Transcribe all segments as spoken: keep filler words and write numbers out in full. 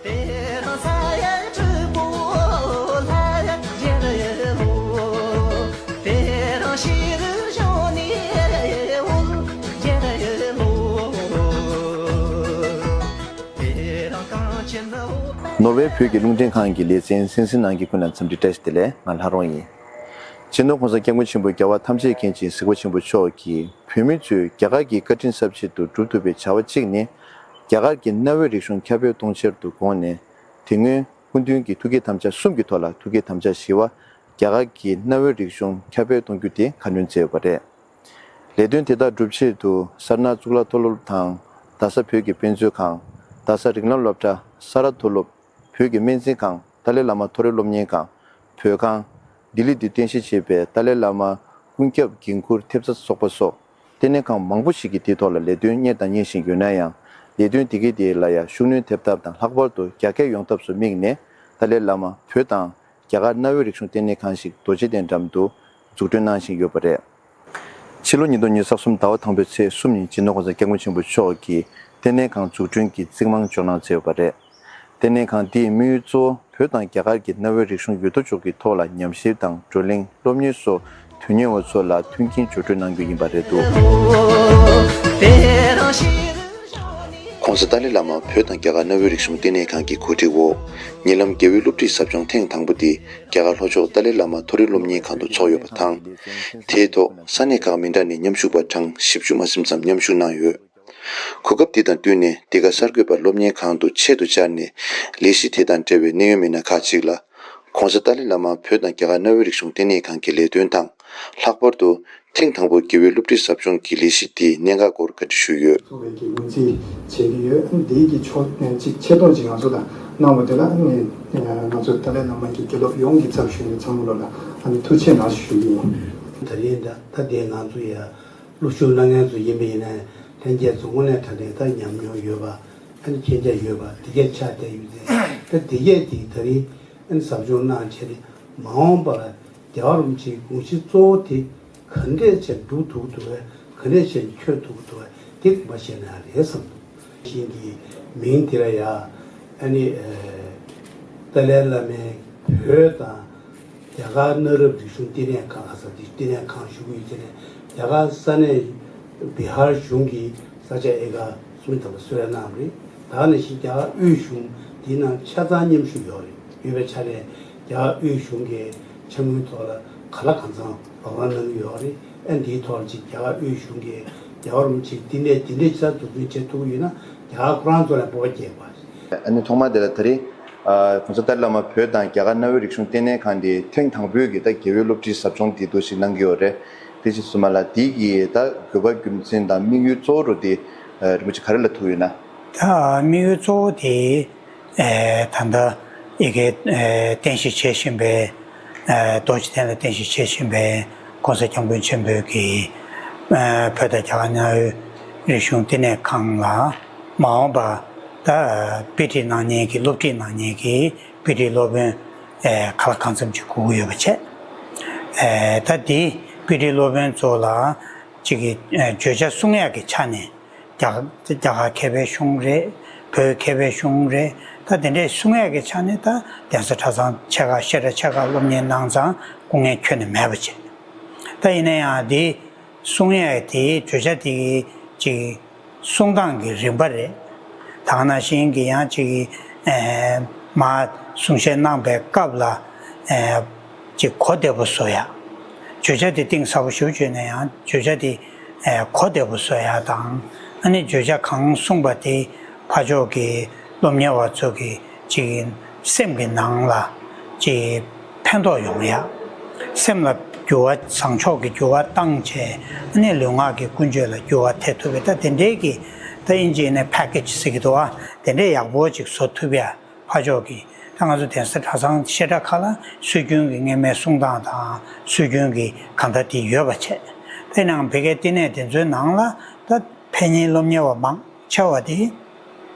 ནོར་ཝེ་བོད་ཀྱི་རླུང་འཕྲིན་ཁང་གི་ལེ་ཚན་གསན་གཟིགས་གནང་མཁན་ཀུན་ལ་འཚམས་འདྲི་བཀྲ་ཤིས་བདེ་ལེགས། ང་ལྷ་རོང་ཡིན། སྤྱི་ནོར་༸གོང་ས་༸སྐྱབས་མགོན་ཆེན་པོ་རྒྱལ་བ་ཐམས་ཅད་མཁྱེན་ཅིང་གཟིགས་པ་ཆེན་པོ་མཆོག་གིས་བོད་མི་ཚོས་རྒྱ་གར་གྱི་བཀའ་དྲིན་གསབ་ཆེད་དུ་སྒྲུབ་ཐུབ་པའི་བྱ་བ་གཅིག་ནི། རྒྱ་གར་གྱི་གནའ་བོའི་རིག་གཞུང་ཁྱབ་སྤེལ་གཏོང་ཕྱིར་དུ་དགོངས་ནས། དེ་སྔོན་སྐུ་མདུན་གྱིས་ཐུགས་བསྐྱེད་དམ་བཅའ་གསུམ་གྱི་ཐོག་ལ་ཐུགས་བསྐྱེད་དམ་བཅའ་བཞི་པ། རྒྱ་གར་གྱི་གནའ་བོའི་རིག་གཞུང་ཁྱབ་སྤེལ་གཏོང་རྒྱུ་དེ་ཁ་སྣོན་མཛད་ཡོད་པ་རེད། ལས་དོན་དེ་དག་སྒྲུབ་ཆེད་དུ་སར་ནཱཐ་གཙུག་ལག་མཐོ་སློབ་དང་། རྡ་ས་བོད་ཀྱི་དཔེ་མཛོད་ཁང་། རྡ་ས་རིགས་ལམ་སློབ་གྲྭ། ས་རཱ་མཐོ་སློབ། བོད་ཀྱི་སྨན་རྩིས་ཁང་། ཏཱ་ལའི་བླ་མ་མཐོ་རིམ་སློབ་གཉེར་ཁང་། བོད་ཁང་། ལྡི་ལི་དུ་རྟེན་གཞི་བྱས་པའི་ཏཱ་ལའི་བླ་མ་ཀུན་ཁྱབ་འགན་འཁུར་ཐེབས་རྩ་ཚོགས་པ་སོགས་ལྟེ་གནས་ཁང་མང་པོ་ཞིག་གིས་དེའི་ཐོག་ལ་ལས་དོན་གཉེར་དང་གཉེར་བཞིན་ཡོད་ན་ཡང་། ལས་དོན་དེ་གའི་དེ་ལ་ཡང་ཤུགས་སྣོན་ཐེབས་ཐབས་དང་། ལྷག་པར་དུ་རྒྱ་སྐྱེད་ཡོང་ཐབས་སུ་དམིགས་ནས། ཏཱ་ལའི་བླ་མ་བོད་དང་རྒྱ་གར་གནའ་བོའི་རིག་གཞུང་ལྟེ་གནས་ཁང་ཞིག་རྡོ་རྗེ་གདན་འགྲམ་དུ་འཛུགས་སྐྲུན་གནང་བཞིན་ཡོད་པ་རེད། ཕྱི་ལོ་ཉིས་སྟོང་ཉི་ཤུ་རྩ་གསུམ་ཟླ་བ་དང་པོའི་ཚེས་གསུམ་ཉིན་སྤྱི་ནོར་༸གོང་ས་༸སྐྱབས་མགོན་ཆེན་པོ་མཆོག་གིས་ལྟེ་གནས་ཁང་འཛུགས་སྐྲུན་གྱི་རྩིག་རྨང་འཇོག་གནང་མཛད་ཡོད་པ་རེད། ལྟེ་གནས་ཁང་འདིའི་དམིགས་ཡུལ་གཙོ་བོ་བོད་དང་རྒྱ་གར་གྱི་གནའ་བོའི་རིག་གཞུང་ཡོད་དོ་ཅོག་གི་ཐོག་ལ་ཉམས་ཞིབ་དང་བགྲོ་གླེང་། སློབ་གཉེར་སོགས་དོན་གཉེར་བ་ཚོ་ལ་མཐུན་རྐྱེན་སྦྱོར་སྤྲོད་གནང་རྒྱུ་ཡིན་པ་རེད་འདུག ༸གོང་ས་ཏཱ་ལའི་བླ་མ་བོད་དང་རྒྱ་གར་གནའ་བོའི་རིག་གཞུང་ལྟེ་གནས་ཁང་གི་གོ་སྒྲིག་འོག་ཉེ་ལམ་རྒྱལ་བའི་སློབ་ཁྲིད་ཟབ་སྦྱོང་ཐེངས་དང་པོ་དེ་རྒྱ་གར་ལྷོ་ཕྱོགས་ཏཱ་ལའི་བླ་མ་མཐོ་རིམ་སློབ་གཉེར་ཁང་དུ་ཚོགས་ཡོད་པ་དང་། དེའི་ཐོག་ས་གནས་ཁག་མི་འདྲ་ནས་མཉམ་ཞུགས་པ་གྲངས་བཞི་བཅུ་མ་ཟིན་ཙམ་མཉམ་ཞུགས་གནང་ཡོད། གོ་སྐབས་འདི་དང་བསྟུན་ནས་འདི་ག་གསར་འགོད་པ་སློབ་གཉེར་ཁང་དུ་ཆེད་དུ་བཅར་ནས་ལས་གཞི་དེ་དང་འབྲེལ་བའི་གནད་ཡོད་མི་སྣ་ཁག་ཅིག་ལ། ༸གོང་ས་ཏཱ་ལའི་བླ་མ་བོད་དང་རྒྱ་གར་གནའ་བོའི་རིག་གཞུང་ལྟེ་གནས་ཁང་གི་ལས་དོན་དང་། ལྷག་པར་དུ་ཐེངས་དང་པོ་རྒྱལ་བའི་སློབ་ཁྲིད་ཟབ་སྦྱོང་གི་ལས་གཞི་དེའི་གནད་འགག་སྐོར་བཀའ་འདྲི་ཞུས་ཡོད། ཚོགས་པའི་གི་ངོས་འཛིན་བྱེད་ཀྱི་ཡོད། ཨ་ནི་དེའི་གི་ཕྱོགས་ནས་ཅིག་ཆེ་མཐོང་ཅིག་ང་ཚོ་ལ་གནང་བ་དེ་ལ། ཨ་ནི་ང་ཚོ་ཏཱ་ལའི་བླ་མ་གི་དགེ་སློབ་ཡོངས་ཀྱི་ཚབ་ཞུས་ནས་ཚང་མ་ལོ་ལ་ཨ་ནི་ཐུགས་རྗེ་གནང་ཞུ་གི་ཡིན། ད་རེས་ད་ད་དེ་ང་ཚོ་ཡ་སློབ་ཞུགས་གནང་མཁན་ཚོ་ཡིན་པ་ཡིན་ན་ལྷན་རྒྱས་ཚོ་དངོས་གནས་དྲང་གནས་ད་ཉམས་མྱོང་ཡོད་པ། ཨ་ནི་མཁྱེན་རྒྱ་ཡོད་པ་དེ་གས་ཆགས་བསྡད་ཡོད་དེ། ད་དེ་གས་དེ་ད་རེས་ཨ་ནི་ཟབ་སྦྱོང་གནང་བྱས་ཏེ་མ་འོངས་པ་ལ་རྒྱལ་བ་རིན་པོ་ཆེའི་དགོངས་གཞི་གཙོ་བོ་དེ་ག་འདྲས་བྱས་འགྲུབ་ཐུབ་ཐུབ་པས། ག་འདྲས་བྱས་འཁྱོལ་ཐུབ་ཐུབ་པས་དེ་དགོངས་པ་བཞེས་ན་རེད་བསམ་འདུག་ཞིང་གི་མིང་དེ་ལ་ཡ་ཨ་ནི་ཨེ་ཏཱ་ལའི་བླ་མའི་བོད་དང་རྒྱ་གར་གནའ་རབས་རིག་གཞུང་ལྟེ་གནས་ཁང་ལ་ཟེར་དེ་ལྟེ་གནས་ཁང་ཞུ་གི་ཡོད་དེ་ནས་རྒྱ་གར་ས་གནས་བི་ཧར་གཞུང་གི་ས་ཆ་ཨེ་ཀར་སུམ་ཅུ་ཐམ་པ་གསོལ་རས་གནང་བ་རེད། ད་ནང་བཞིན་རྒྱ་གར་དབུས་གཞུང་འདིའི་ནང་ཆ་ཚང་མཉམ་ཞུགས་ཡོད་རེད། ཡོད་པའི་ཆ་ནས་རྒྱ་གར་དབུས་གཞུང་གི་ཆ་དངུལ་ཐོག་ལ་གང་ལ་གང་འཚམ་འབབ་རམ་གནང་གི་ཡོད་རེད། ཨ་འདིའི་ཐོག་ལ་ཅིག་རྒྱ་གར་དབུས་གཞུང་གིས་རྒྱལ་བ་རིན་པོ་ཆེ་འདི་ནས་འདི་འདྲའི་ཆ་འཛུགས་སྐྲུན་བྱེད་ཐུབ་ཀྱི་ཡོད་ན་རྒྱ་གར་ཁོ་རང་ཚོ་ལ་སྤོབས་པ་སྐྱེ་དགོས། ཨ་ནི་ཐོག་མ་དེ་ལ་ད་རེས་༸གོང་ས་ཏཱ་ལའི་བླ་མ་བོད་དང་རྒྱ་གར་གནའ་བོའི་རིག་གཞུང་ལྟེ་གནས་ཁང་དེ་ཐེངས་དང་པོའི་གི་ད་རྒྱལ་བའི་སློབ་ཁྲིད་ཟབ་སྦྱོང་དེ་འདུག་ཞིག་གནང་གི་ཡོད་རེད། དེ་ཅིག་སོང་མ་ལ་དེའི་གི་ད་དགོས་པ་རྒྱུ་མཚན་དང་དམིགས་ཡུལ་གཙོ་བོ་རུ་དེ་རིན་པོ་ཆེ་ག་རེ་ལ་ཐུག་ཡོད་ན། ད་དམིགས་ཡུལ་གཙོ་བོ་དེ། ཨེ་ད་ལྟ་ཡ་གིར་ཨེ་རྟེན་གཞི་བྱེད་བཞིན་པའི་ཨེ་རྡོ་རྗེ་གདན་ལ་རྟེན་གཞི་བྱེད་བཞིན་པའི་༸གོང་ས་༸སྐྱབས་མགོན་ཆེན་པོའི་གི་ཨེ་བོད་དང་རྒྱ་གར་གནའ་བོའི་རིག་གཞུང་ལྟེ་གནས་ཁང་ལ་མ་འོངས་པ་ད་དཔེ་ཁྲིད་གནང་མཁན་གྱི་སློབ་ཁྲིད་གནང་མཁན་གྱི་དཔེ་ཁྲིད་སློབ་དཔོན་ཨེ་གང་ལ་གང་འཚམ་ཅིག་དགོས་ཀྱི་ཡོད་པ་བྱས། ཨེ་ད་དེ་དཔེ་ཁྲིད་སློབ་དཔོན་ཚོ་ལ་ཅིག་གི་ཨེ་བརྗོད་བྱ་གསུང་ཡག་གི་ཆ་ནས། རྒྱ་རྒྱ་གར་མཁས་པའི་གཞུང་རེད། བོད་མཁས་པའི་གཞུང་རེད། ད་དེ་འདྲའི་གསུང་ཡག་གི་ཆ་ནས་ད་གདན་ས་གྲྭ་ཚང་ཆེ་ཁག་བཤད་གྲྭ་ཆེ་ཁག་སློབ་གཉེར་གནང་ཙང་སྐུ་ངལ་ཁྱོན་ནས་མེད་པ་བྱས། ད་ཡིན་ན་ཡང་དེ་གསུང་ཡག་དེའི་བརྗོད་བྱ་དེ་གི་ཅིག་གསུང་སྟངས་ཀྱི་རིམ་པ་རེད། ད་ག་ནང་བཞིན་གྱི་ཡང་ཅིག་གི་ཨེ་མར་གསུང་བཤད་གནང་པའི་སྐབས་ལ་ཨེ་ཅིག་གོ་བདེ་པོ་བཟོ་ཡག་བརྗོད་བྱ་དེ་གཏིང་ཟབ་པོ་ཞིག་བརྗོད་ན་ཡང་བརྗོད་བྱ་དེ་ཨེ་གོ་བདེ་པོ་བཟོ་ཡག་དང་། ཨ་ནི་བརྗོད་བྱ་གང་གསུངས་པ་དེ་ཕར་ཕྱོགས་ཀྱི་སློབ་གཉེར་བ་ཚོ་གི་ཅིག་སེམས་ཀྱི་ནང་ལ་ཅིག་ཕན་ཐོགས་ཡོང་ཡག་སེམས་ལ་འགྱུར་བ་བཟང་ཕྱོགས་ཀྱི་འགྱུར་བ་བཏང་བྱས། ཨ་ནི་ལུས་ངག་གི་ཀུན་སྤྱོད་ལ་འགྱུར་བ་ཐེབས་ཐུབ་པའི་ད་དེ་འདྲའི་གི་ད་ཨིན་ཇིའི་ནས་ཕེ་ཀེ་ཇི་ཟེར་གྱི་འདུག་ཨ། དེ་འདྲའི་ཡག་པོ་ཅིག་བཟོ་ཐུབ་ཡག་ཕར་ཕྱོགས་ཀྱི་ད་ང་ཚོ་གདན་ས་གྲྭ་ཚང་བཤད་གྲྭ་ཁག་ལ་སྲོལ་རྒྱུན་གྱི་སྔ་མའི་གསུང་སྟངས་དང་སྲོལ་རྒྱུན་གྱི་གང་ལྟར་དེ་ཡོད་པ་བྱས། དེ་ནང་བོད་སྐད་བསྟི་གནས་དེ་ཚོའི་ནང་ལ་ད་ཕན་ཉེན་སློབ་གཉེར་བ་མང་ཆེ་བ་དེ་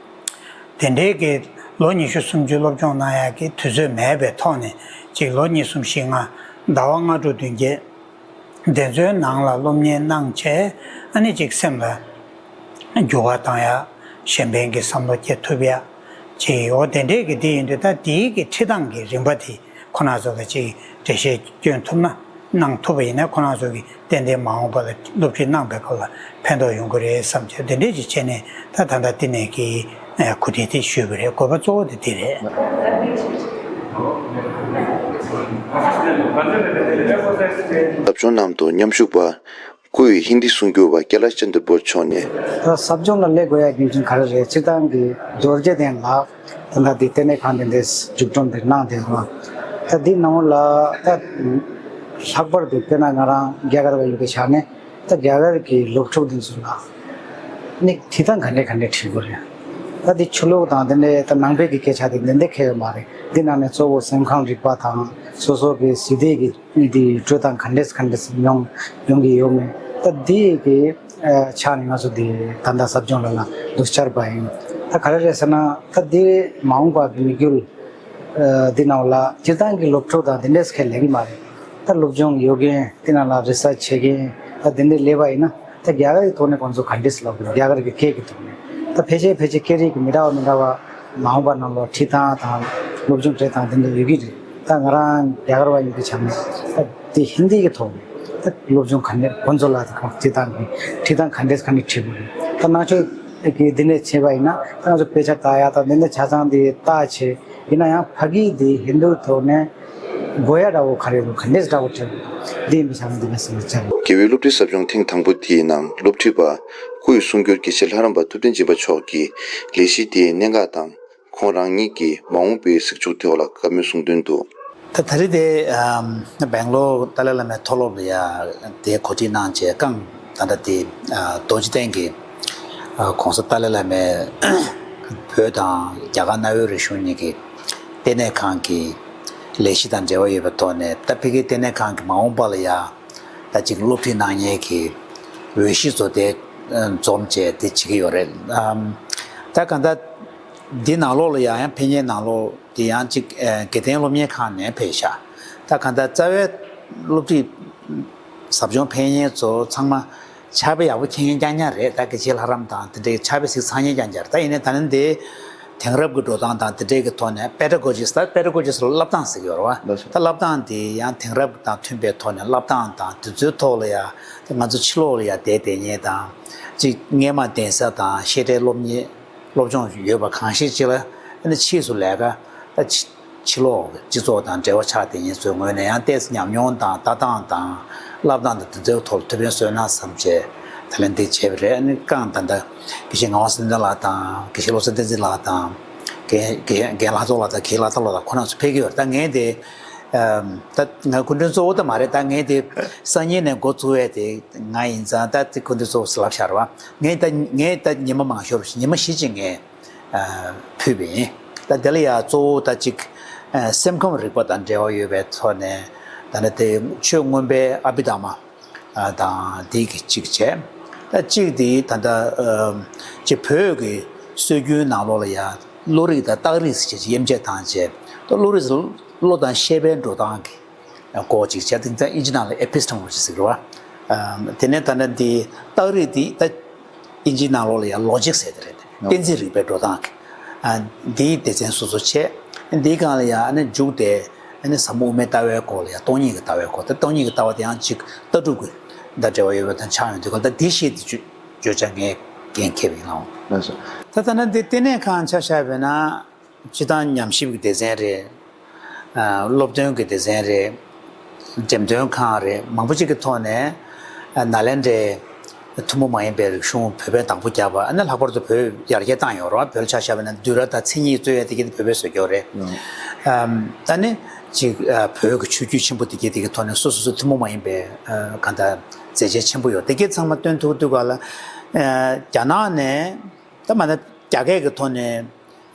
དེ་འདྲའི་གི་ལོ་ཉི་ཤུ་སུམ་ཅུ་སློབ་སྦྱོང་གནང་ཡག་གི་དུས་ཚོད་མེད་པའི་ཐོག་ནས་ཅིག་ལོ་གཉིས་གསུམ་བཞི་ལྔ་ཟླ་བ་ལྔ་དྲུག་བདུན་བརྒྱད། དེ་ཚོའི་ནང་ལ་སློབ་གཉེར་གནང་བྱས། ཨ་ནི་ཅིག་སེམས་ལ་འགྱུར་བ་བཏང་ཡག་གཞན་ཕན་གྱི་བསམ་བློ་སྐྱེ་ཐུབ་ཡག་ཅེས། འོ་དེ་འདྲས་ཀྱི་དེ་ཡིན་དུས། ད་དེའི་གི་ཁྲིད་སྟངས་ཀྱི་རིམ་པ་དེ་ཁོ་རང་ཚོ་ལ་ཅིག་འགྲེལ་བཤད་སྐྱོན་ཐུབ་ན། གནང་ཐུབ་པ་ཡིན་ན། ཁོ་རང་ཚོ་གི་ཏན་ཏན་མ་འོངས་པ་ལ་སློབ་ཁྲིད་གནང་པའི་སྐབས་ལ་ཕན་ཐོགས་ཡོང་གི་རེད་བསམ་བྱས། དེ་འདྲས་ཅིག་བྱས་ནས། ད་ད་ལྟ་དེ་ནས་ཀྱི་གོ་སྒྲིག་དེ་ཞུས་པ་རེད། དགོས་པ་གཙོ་བོ་དེ་དེ་རེད། ཟབ་སྦྱོང་ནང་དུ་མཉམ་ཞུགས་པ། སྐུའི་ཧིན་དི་གསུང་སྒྱུར་བ་ཀེ་ལ་ཤ་ཅན་དྲ་པུར་མཆོག་ནས། ད་ཟབ་སྦྱོང་ལ་སླེབས་དགོས་ཡ་རྒྱུ་མཚན་ག་རེ་རེད། སྤྱིར་བཏང་གི་རྡོ་རྗེ་གདན་ལ་ད་ལྟ་འདི་ལྟེ་གནས་ཁང་འདི་འདྲའི་མཇུག་སྒྲོམ་འདི་གནང་བསྡད་རོགས། ད་འདི་ནང་ལ་ད་ལྷག་པར་དུ་དཔེར་ན་ང་རང་རྒྱ་གར་བ་ཡིན་པའི་ཆ་ནས། ད་རྒྱ་གར་གྱི་སློབ་ཕྲུག་འདི་ཚོ་ལ་ནི་ཁྲིད་སྟངས་ག་འདྲས་ག་འདྲས་ཁྲིད་དགོས་རེད། ད་འདི་ཆོས་ལུགས་དང་དེ་འདྲའི་ད་ནང་པའི་གི་སྐད་ཆ་དེ་འདི་འདྲས་ཁེལ་ཡོད་མ་རེད། འདི་ནང་ནས་གཙོ་བོ་སེམས་ཁམས་རིག་པ་དང་། སོ་སོ་གི་ཞི་བདེ་གི་འདི་སྤྲོད་སྟངས་ག་འདྲས་ག་འདྲས་ཡོང་ཡོང་གི་ཡོད་མེད། ད་འདི་གི་ཨ་ཆ་ནས་ང་ཚོ་འདི་ད་ལྟ་ཟབ་སྦྱོང་ལ་ལ་འདུ་བཅར་བ་ཡིན། ད་ག་རེ་རེད་ཟེར་ན། ད་འདི་མ་འོངས་པ་གི་དམིགས་ཡུལ་ཨ་འདི་ནང་ལ་སྤྱིར་བཏང་གི་སློབ་ཕྲུག་དང་འདི་འདྲས་ཁས་ལེན་གི་མ་རེད། ད་སློབ་སྦྱོང་ཡོད་མཁན། འདི་ནང་ལ་རི་སར་ཆི་བྱེད་མཁན། ད་འདི་འདྲས་སླེབས་པ་ཡིན་ན། ད་རྒྱ་གར་གྱི་ཐོག་ནས་ཁོང་ཚོ་ག་འདྲས་སློབ་དགོས། རྒྱ་གར་གྱི་སྐད་ཀྱི་ཐོག་ནས། ད་ཕལ་ཆེར་ཕལ་ཆེར་སྐད་རིགས་ཀྱི་མི་འདྲ་བ་མི་འདྲ་བ་མ་འོངས་པ་ནང་ལོགས་ཁྲིད་སྟངས་དང་སློབ་སྦྱོང་སྤྲད་སྟངས་འདི་འདྲ་ཡོད་ཀྱི་རེད། ད་ང་རང་རྒྱ་གར་བ་ཡིན་པའི་ཆ་ནས། ད་དེ་ཧིན་དི་གི་ཐོག་ནས་ད་སློབ་སྦྱོང་ག་འདྲས། ཁོང་ཚོ་ལ་ཁྲིད་སྟངས་ཀྱི་ཁྲིད་སྟངས་ག་འདྲས་ག་འདྲས་ཁྲིད་དགོས་རེད། ད་ནང་ཆོས་ཀྱི་འདི་འདྲས་བྱས་པ་ཡིན་ན། ད་ང་ཚོ་དཔེ་ཆ་ལྟ་ཡ་དང་འདི་འདྲས་ཆ་ཚང་དེ་ལྟ་བྱས། ཡིན་ན་ཡང་ཕ་གི་དེ་ཧིན་དུ་ཐོག་ནས་དགོས་ཡ་འདྲ་བོ་ག་རེ་རུ་ག་འདྲས་འདྲ་བོ་བྱས། འདི་མི་ཚང་འདི་མི་སྲིད་ལ་བྱ། རྒྱལ་བའི་སློབ་ཁྲིད་ཟབ་སྦྱོང་ཐེངས་དང་པོ་དེའི་ནང་སློབ་ཁྲིད་པ་སྐུའི་གསུང་སྒྱུར་དགེ་བཤེས་ལྷ་རམས་པ་ཐུབ་བསྟན་སྦྱིན་པ་མཆོག་གིས་ལས་གཞི་དེའི་གནད་འགག་དང་། ཁོང་རང་ཉིད་ཀྱི་མ་འོངས་པའི་གཟིགས་ཕྱོགས་ཐོག་ལ་བཀའ་མོལ་གསུངས་དོན་དུ། ད་ད་རེས་དེ་ཨམ་སྦེང་ལོར་ཏཱ་ལའི་བླ་མའི་མཐོ་སློབ་ལ་ཡ་དེ་གོ་སྒྲིག་གནང་བྱས། རྐང་ད་ལྟ་དེ་ཨ་རྡོ་རྗེ་གདན་གྱི་ཨ་གོང་ས་ཏཱ་ལའི་བླ་མའི་བོད་དང་རྒྱ་གར་གནའ་བོའི་རིག་གཞུང་གཉིས་ཀྱི་ལྟེ་གནས་ཁང་གི་ལས་གཞི་དང་འབྲེལ་བ་ཡོད་པའི་ཐོག་ནས། ད་ཕ་གིའི་ལྟེ་གནས་ཁང་གི་མ་འོངས་པ་ལ་ཡ་ད་ཅིག་སློབ་ཁྲིད་གནང་མཁན་གྱི་འོས་གཞི་ཚོ་དེ་ཨ་འཛོམས་བྱས་དེ་བྱེད་ཀྱི་ཡོད་རེད། ཨམ་ད་གང་ལྟར་འདི་ནང་ལོགས་ལ་ཡང་ཡང་ཕེབས་མཁན་ནང་ལོགས་དེ་ཡང་གཅིག་ཨ་དགེ་ལྡན་སློབ་གཉེར་ཁང་ནས་ཕེབས་ཤག་ད་གང་ལྟར་རྩ་བའི་སློབ་ཁྲིད་ཟབ་སྦྱོང་ཕེབས་མཁན་ཚོ་ཚང་མ་ཕྱག་དཔེ་ཡག་པོ་མཁྱེན་མཁན་རྐྱང་རྐྱང་རེད། ད་དགེ་བཤེས་ལྷ་རམས་དང་དེ་འདྲའི་ཕྱག་དཔེ་གཟིགས་ཚར་མཁན་རྐྱང་རྐྱང་རེད། ད་ཡིན་ནའི་ད་ནི་འདི་དེང་རབས་ཀྱི་འགྲོ་སྟངས་དང་དེ་འདྲའི་གི་ཐོག་ནས། པེ་ཌ་གོ་ཇི་ཟེར། ད་པེ་ཌ་གོ་ཇི་ཟེར་བ་སློབ་སྟངས་ཟེར་གྱི་ཡོད་རེད་བ། ལགས་སོ། ད་བསླབ་སྟངས་དེ་ཡང་དེང་རབས་དང་མཐུན་པའི་ཐོག་ནས་བསླབ་སྟངས་དང་དེ་ཚོའི་ཐོག་ལ་ཡ། ད་ང་ཚོ་ཕྱི་ལོགས་ལ་ཡ་བསྡད་བསྡད་མཁན་དང་། ཅིག་སྔས་མ་གདན་ས་དང་བཤད་གྲྭའི་སློབ་གཉེར་སློབ་སྦྱོང་ཡོད་པ་གང་ཤེས་ཅིག་ལ། ཨ་ནི་ཕྱིས་སུ་ལས་ཀ་ད་ཕྱི་ཕྱི་ལོགས་སྤྱི་ཚོགས་དང་འབྲེལ་བ་ཆགས་བསྡད་མཁན་ཚོའི་ངོས་ནས་ཡང་ཏོག་ཙམ་ཉམས་མྱོང་དང་ལྟ་སྟངས་དང་བསླབ་སྟངས་དང་དེ་ཚོའི་ཐོག་ལ་ཐུགས་ཕན་གསོས་ན་བསམ་བྱས་ད་ལན་འདི་བྱས་པ་རེད། ཨ་ནི་རྐང་ད་ལྟ་དགེ་བཤེས་ངག་དབང་བསམ་གཏན་ལགས་དང་། དགེ་བཤེས་བློ་བཟང་བསྟན་འཛིན་ལགས་དང་། རྒན་རྒན་རྒན་ལྷག་རྡོར་ལགས་དང་། རྒན་ལྷག་རྡོར་ལགས་དང་། ཁོ་རང་ཚོ་ཕེབས་ཀྱི་ཡོད་རེད། ད་ངས་དེ་ཨམ་ད་ང་སྐུ་མགྲོན་གཙོ་བོ་ད་མ་རེད། ད་ངས་དེ་སང་ཉིན་ནས་འགོ་བཙུགས་ཡས་དེ་ང་ཡིན་ཙང་། ད་དེ་སྐུ་མགྲོན་གཙོ་བོ་ཟེར་ལབ་བཞག་རེད་བ། ངས་ད་ངས་ད་ཉི་མ་མང་ཤོས་ཉི་མ་བཞི་ཅིག་ངས་ཨ་ཕུལ་བ་ཡིན། ད་དེ་ལ་ཡ་གཙོ་བོ་ད་ཅིག་ཨ་སེམས་ཁམས་རིག་པ་དང་འབྲེལ་བ་ཡོད་པའི་ཐོག་ནས། ད་ནི་དེ་ཆོས་མངོན་པའི་ཨ་བྷི་དྷརྨ་ཨ་དང་དེ་གི་གཅིག་བྱས། ད་གཅིག་དེ་ད་ལྟ་ཨ་ཅིག་བོད་ཀྱི་སྲོལ་རྒྱུན་ནང་ལོགས་ལ་ཡ་བློ་རིག་དང་རྟགས་རིགས་ཟེར་བྱས་དབྱེ་འབྱེད་བཏང་བྱས། ད་བློ་རིག་ཟེར་བློ་དང་ཤེས་པའི་འགྲོ་སྟངས་ཀྱི་སྐོར་ཅིག་བྱས། དེ་ཚོ་དབྱིན་ཇི་ནང་ལ་ཨེ་པི་སི་ཊེ་མོ་ལོ་ཇི་ཟེར་གི་རེད་བ། ཨ་དེ་ནས་ད་ནི་འདི་རྟགས་རིགས་འདི་ད་དབྱིན་ཇིའི་ནང་ལོགས་ལ་ཡང་ལོ་ཇིག་ཟེར་དེ་རེད། ཨོ། གཏན་ཚིགས་རིག་པའི་འགྲོ་སྟངས་ཀྱི་ཨ་འདིའི་སྡེ་ཚན་སོ་སོ་བྱས། འདིའི་སྒང་ལ་ཡང་ཨ་ནི་འཇུག་སྟེ། ཨ་ནི་ཟབ་མོ་དབུ་མའི་ལྟ་བའི་སྐོར་ལ་ཡང་སྟོང་ཉིད་ཀྱི་ལྟ་བའི་སྐོར། ད་སྟོང་ཉིད་ཀྱི་ལྟ་བ་དེ་ཡང་ཅིག་ལྟ་གྲུབ་ཀྱི་དང་འབྲེལ་བ་ཡོད་པ་དང་ཆགས་ཡོང་དུས་སྒང་ལ། ད་འདི་བཤད་དེ་བརྗོད་བརྗོད་བྱ་ངས་འགན་འཁྱེར་བ་ཡིན་ལགས། ལགས་སོ། ད་ལྟ་ན་འདི་ལྟེ་གནས་ཁང་ཆ་བཞག་པ་ཡིན་ན། སྤྱིར་བཏང་ཉམས་ཞིབ་ཀྱི་སྡེ་ཚན་རེད། ཨ་སློབ་སྟོན་གྱི་སྡེ་ཚན་རེད། འགྲེམས་སྟོན་ཁང་རེད། མང་པོ་ཅིག་གི་ཐོག་ནས་ཨ་ནཱ་ལེནྡྲའི་ཐུན་མོང་མ་ཡིན་པའི་རིག་གཞུང་བོད་པས་བདག་པོ་བརྒྱབ་པ། ཨ་ནི་ལྷག་པར་དུ་བོད་ཡར་རྒྱས་བཏང་ཡོད་རེད་བ། བོད་ལ་ཆ་བཞག་པ་ཡིན་ན་བསྡུས་གྲྭ་དང་མཚན་ཉིད་རྩོད་ཡ་དེ་གྱད་དེ་བོད་པས་བཟོས་ཀྱི་ཡོད་རེད། ཨ་ད་ནི་ཅིག་ཨ་བོད་ཀྱི་ཆོས་བརྒྱུད་ཆེན་པོ་དེ་གྱད་དེ་གྱད་ཐོག་ནས་སོ་སོ་སོ་ཐུན་མོང་མ་ཡིན་པའི་ཨ་གང་ལྟར་མཛད་རྗེས་ཆེན་པོ་ཡོད། དེ་གྱད་ཚང་མ་སྟོན་ཐུབ་དུས་སྒང་ལ། ཨ་རྒྱ་ནག་ནས་ད་མ་ན་རྒྱ་སྐད་ཀྱི་ཐོག་ནས་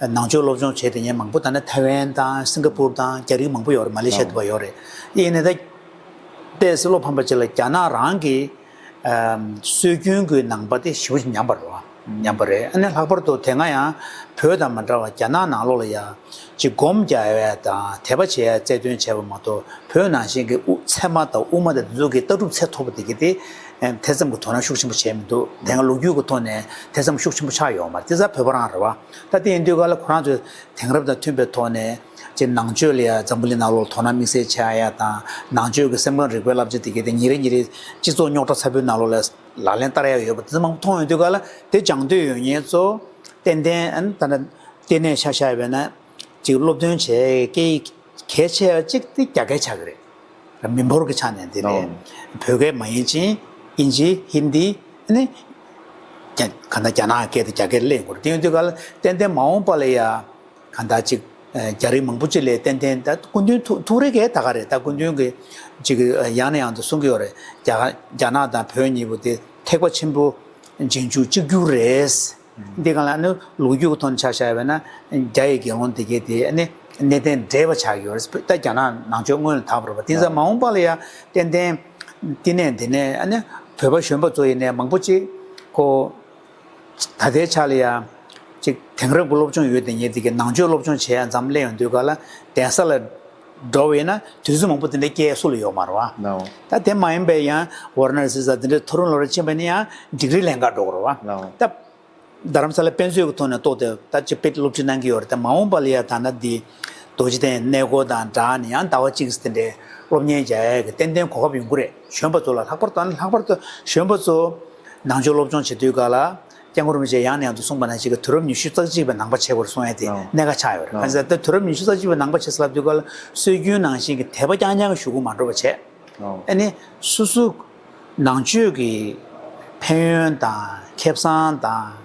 ནང་ཆོས་སློབ་སྦྱོང་བྱས་བསྡད་མཁན་མང་པོ་ད་ནི་ཐའེ་ཝན་དང་སིང་ག་པུར་དང་རྒྱ་རིགས་མང་པོ་ཡོད་རེད། མ་ལེ་ཤི་ཡ་དེ་བ་ཡོད་རེད། ཡིན་ནའི་ད་ཏོག་ཙམ་བློ་ཕམ་པ་ཅིག་ལ་རྒྱ་ནག་རང་གི་ཨམ་སྲོལ་རྒྱུན་གྱི་ནང་པ་དེ་ཞེ་པོ་ཞིག་ཉམས་པ་རེད་བ། ཉམས་པ་རེད། ཨ་ནི་ལྷག་པར་དུ་དེ་སྔ་ཡང་བོད་དང་མ་འདྲ་བ་རྒྱ་ནག་ནང་ལོགས་ལ་ཡ་ཅིག་སྒོམ་རྒྱག་ཡ་དང་དད་པ་བྱེད་ཡ་རྩལ་འདོན་བྱས་པ་མ་གཏོགས། བོད་ནང་བཞིན་གྱི་དབུ་ཚད་མ་དང་དབུ་མ་དང་དེ་ཚོ་གི་ལྟ་གྲུབ་ཚད་མཐོ་པོ་དེ་གྱད་དེ་ ཐེ་ཚོམ་གྱི་དོ་སྣང་ཤུགས་ཆེན་པོ་བྱས་མི་འདུག་དེ་སྔ་ལོ་རྒྱུས་ཀྱི་ཐོག་ནས་ཐེ་ཚོམ་ཤུགས་ཆེན་པོ་ཆགས་ཡོད་མ་རེད། དེ་ཚ་བོད་པ་རང་རེད་བ། ད་དེ་ཡིན་དུས་ག་ལ་ཁོ་རང་ཚོས་དེང་རབས་དང་མཐུན་པའི་ཐོག་ནས་ཅིག་ནང་ཆོས་ལ་ཡ་འཛམ་བུ་གླིང་ནང་ལོགས་ལ་དོ་སྣང་དམིགས་བསལ་བྱེད་ཡ་དང་། ནང་ཆོས་ཀྱི་སེམས་ཁམས་རིག་པའི་བསླབ་བྱ་དེ་གའི་དེ་ཉིན་རེ་ཉིན་རེ་སྤྱི་ཚོགས་རྙོག་དྲ་ཚ་པོའི་ནང་ལོགས་ལ་ལག་ལེན་བསྟར་ཡ་ཡོད་པ་དེ་ཚོ་མང་པོ་མཐོང་ཡོང་དུས་ག་ལ། དེ་སྦྱང་འདོད་ཡོད་མཁན་ཚོ་ཏན་ཏན་ཨ་ནི་ད་ལྟ་ལྟེ་གནས་ཆ་བཞག་པ་ཡིན་ན་ཅིག་སློབ་སྟོན་བྱེད་ཡ་གལ་ཆེ་བ་གཅིག་དེ་རྒྱ་སྐད་ཆགས་ཀྱི་རེད། མི་འབོར་གྱི་ཆ་ནས་འདི་རེད། ཨོ། བོད་སྐད་མ་ཡིན་ཅིང་དབྱིན་ཇི། ཧིན་དི། ཨ་ནི་རྒྱ་ག་ན་རྒྱ་ནག་སྐད་དང་རྒྱ་སྐད་གླེང་དགོས་རེད། དེ་ཡིན་དུས་ག་ལ་ཏན་ཏན་མ་འོངས་པ་ལ་ཡ་ག་ད་ཅིག་རྒྱ་རིགས་མང་པོ་ཅིག་ལས་ཏན་ཏན་ད་སྐུ་མདུན་ཐུགས་ཐུགས་རེ་གས་ད་ག་རེད། ད་སྐུ་མདུན་གྱིས་ཅིག་ཡང་ནས་ཡང་དུ་གསུང་གི་ཡོད་རེད། རྒྱ་རྒྱ་ནག་དང་བོད་གཉིས་པོ་དེ་ཐེག་པ་ཆེན་པོ་རྗེས་འཇུག་གཅིག་གྱུར་རེད། འདི་གང་ལ་ནི་ལོ་རྒྱུས་ཀྱི་ཐོག་ནས་ཆ་བཞག་པ་ན་རྒྱ་ཡི་དགེ་སློང་དེ་གས་དེ་ནི་གནས་བརྟན་འདྲེས་པ་ཆགས་ཡོད་རེད། ད་རྒྱ་ནག་ནང་ཆོས་སྔོན་ལ་དར་བ་རེད་པ། དེ་ཚོ་མ་འོངས་པ་ལ་ཡ་ཏན་ཏན་བསྟི་གནས་འདི་ནས་ནི་བོད་པ་གཞོན་པ་ཚོ་ཡིན་ནའི་མང་པོ་ཅིག་ཁོ་ད་ལྟའི་ཆ་ལ་ཡ་ཅིག་དེང་རབས་ཀྱི་སློབ་སྦྱོང་ཡོད་དེ་ཉེ་དེ་གས་ནང་ཆོས་སློབ་སྦྱོང་བྱེད་ཡ་འཛམ་གླིང་ཡོང་དུས་ག་ལ་གདན་ས་ལ་འགྲོ་བས་ན་དུས་ཚོད་མང་པོ་དེ་འདྲ་སྐྱེལ་སུ་ལ་ཡོད་མ་རེད་བ། ད་དེ་མ་ཡིན་པའི་ཡང་ཝར་ནར་སི་ས་དེ་འདྲ་མཐོ་རིམ་སློབ་གྲྭ་ཕྱིན་པ་ནི་ཡང་ཌིག་རི་ལེན་ག་འགྲོ་དགོས་རེད་བ། ད་རྡ་རམ་ས་ལ་དཔེ་མཛོད་ཀྱི་ཐོག་ནས་གཏོགས་ཏེ་ད་ཅི་དཔེ་སློབ་ཁྲིད་གནང་གི་ཡོད་རེད། ད་མ་འོངས་པ་ལ་ཡ་ད་ན་འདི་རྡོ་རྗེ་གདན་གནས་སྐོར་དང་སྦྲགས་ནས་ཡང་ཟླ་བ་གཅིག་ཙམ་དེ་འདྲའི་སློབ་གཉེར་རྒྱག་ཡ་གི་ཏན་ཏན་གོ་སྐབས་ཡོང་གི་རེད། གཞོན་པ་ཚོ་ལ་ལྷག་པར་དུ་ལྷག་པར་དུ་གཞོན་པ་ཚོ་ནང་ཆོས་སློབ་སྦྱོང་བྱེད་དུས་ག་ལ་སྐྱབས་མགོན་རིན་པོ་ཆེས་ཡང་ནས་ཡང་དུ་གསུངས་པ་ནང་བཞིན་གྱི་དུས་རབས་ཉི་ཤུ་རྩ་གཅིག་པའི་ནང་པ་བྱེད་དགོས་རེད་གསུང་ཡ་དེ་གནད་འགག་ཆགས་ཡོད་རེད། གང་ཟེར་ད་དུས་རབས་ཉི་ཤུ་རྩ་གཅིག་པའི་ནང་པ་བྱེད་ཟེར་ལབ་དུས་ག་ལ་སྲོལ་རྒྱུན་ནང་བཞིན་གྱི་དད་པ་རྐྱང་རྐྱང་གི་གཞུག་གུ་མ་འགྲོ་བ་བྱས། ཨ་ནི་སོ་སོ་ནང་ཆོས་ཀྱི་ཕན་ཡོན་དང་ཁེ་བཟང་དང་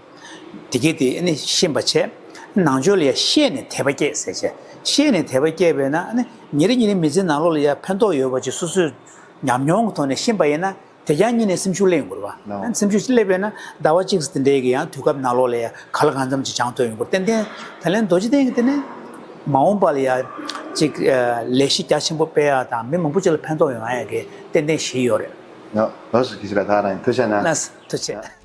དེ་གས་དེ་ཨ་ནི་ཤེས་པ་བྱས། ནང་ཆོས་ལ་ཡ་ཤེས་ནས་དད་པ་སྐྱེས་ཟེར་བྱས། ཤེས་ནས་དད་པ་སྐྱེས་པས་ན་ཨ་ནི་ཉིན་རེ་ཉིན་རེ་མི་ཚེའི་ནང་ལོགས་ལ་ཡ་ཕན་ཐོགས་ཡོད་པ་ཅིག་སོ་སོས་ཉམས་མྱོང་གི་ཐོག་ནས་ཤེས་པ་ཡིན་ན་དེ་ཀྱང་སྙིང་ནས་སེམས་ཤུགས་སླེབས་ཡོང་གི་རེད་བ། ཨ་ནི་སེམས་ཤུགས་སླེབས་པས་ན་ཟླ་བ་གཅིག་དེ་འདྲའི་གི་ཡང་དུས་སྐབས་ནང་ལོགས་ལ་ཡ་ག་ལ་གང་འཚམ་ཅིག་སྦྱང་ཐུབ་ཡོང་གི་རེད། ཏན་ཏན་ད་ལན་རྡོ་རྗེ་གདན་གྱི་དེ་ནས་མ་འོངས་པ་ལ་ཡ་ཅིག་ལས་གཞི་རྒྱ་ཆེན་པོ་སྤེལ་ཡ་དང་མི་མང་པོ་ཅིག་ལ་ཕན་ཐོགས་ཡོང་ཡ་གི་ཏན་ཏན་གཞི་ཡོད་རེད། ལགས་སོ། དགེ་བཤེས་ལགས་ད་རང་ཐུགས་རྗེ་གནང་། ལགས་སོ། ཐུགས་རྗེ་ཆེ།